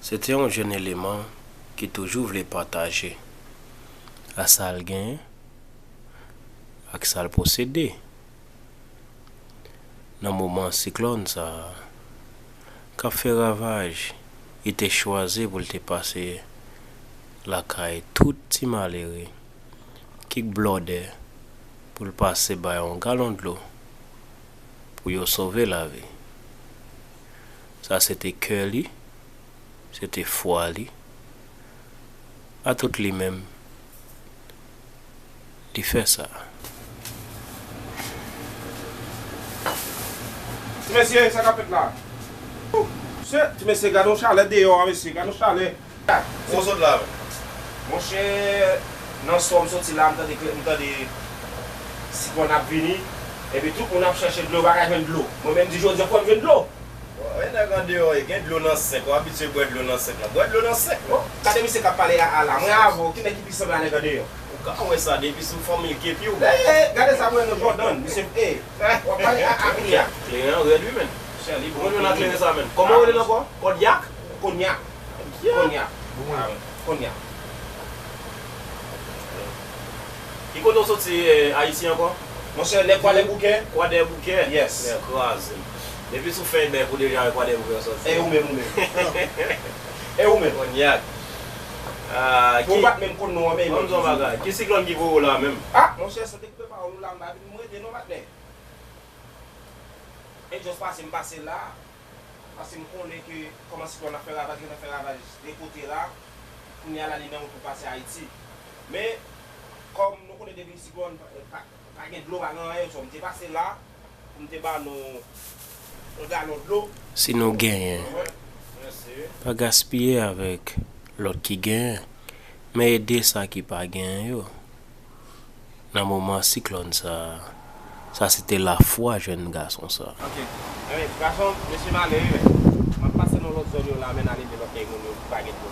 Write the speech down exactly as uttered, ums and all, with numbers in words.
Se te yon jèn eleman ki toujou vle pataje a sa l genyen ak sa l posede. Nan moman siklòn sa a k ap fè ravaj, li te chwazi pou l te pase lakay tout ti malere ki blòdè pou l pase bay yon galon dlo pou yo sove lavi. Sa se te kè li, se te fwa li, a tout li menm, li fè sa. Ti mesye, sa k ap fèt la? Mesye, ti mesye, gade yon chalè deyò a, mesye, gade yon chalè. Ou sot la, men. Monchè, nan sò m soti la, m tande, m tande siklòn ap vini, epi tout moun ap chèche dlo, yo pa ka jwenn dlo. Mwen menm, di jodi a, fò m jwenn dlo. Bon, e nèg andeyò, e gen dlo nan senk, ou abitye bwè dlo nan senk la. Bwè dlo nan senk, non. Gade misye k ap pale a, a la. Mwen avè w, ki nèg ki pi sanble a nèg andeyò? Ou ka wè sa, depi sou fanmi l kepi ou. Eh, eh, gade sa mwen nan Jordan, misye, eh, w ap pale a, a, kounye a. Kleren an rèd wi, menn. Chè, li bon. Ou konn jwenn ak kleren sa, menn. Kòman w rele l ankò? Konyak? Konyak. Konyak. Ah, Konyak. Ki kote w soti, eh, Ayiti ankò? Monchè, nèg Kwadèboukè. Kwadèboukè? Yes. Nèg kraze. Depi sou fèy bèk ou deja wè Kwadèboukè soti. E ou menm, ou menm. E ou menm. Konyak. Ah, ki, ou pa t menm konn nou an, men ou menm. Ban m di w yon bagay. Ki siklòn ki voye w la menm? Ah, monchè, san te koupe pawòl ou la, m pa vin m rete non, patnè. E just pase, m pase la. Paske m konnen ke kòman siklòn ap fè ravaj, gentan fè ravaj de kote la. Kounye a la, li nan wout pou pase Ayiti. Men, kòm nou konnen depi siklòn, pa, pa, pa gen dlo, pa gen anyen, so, m te pase la pou m te ba nou yon galon dlo. Si nou genyen, pa gaspiye avèk lòt ki genyen, men ede sa ki pa genyen yo. Nan moman siklòn sa a, sa se te lafwa jèn gason sa a. Ok. Anben, gason, mesye m ale wi, men. M ap pase nan lòt zòn yo la, men n al ede lòt nèg moun yo ki pa gen dlo.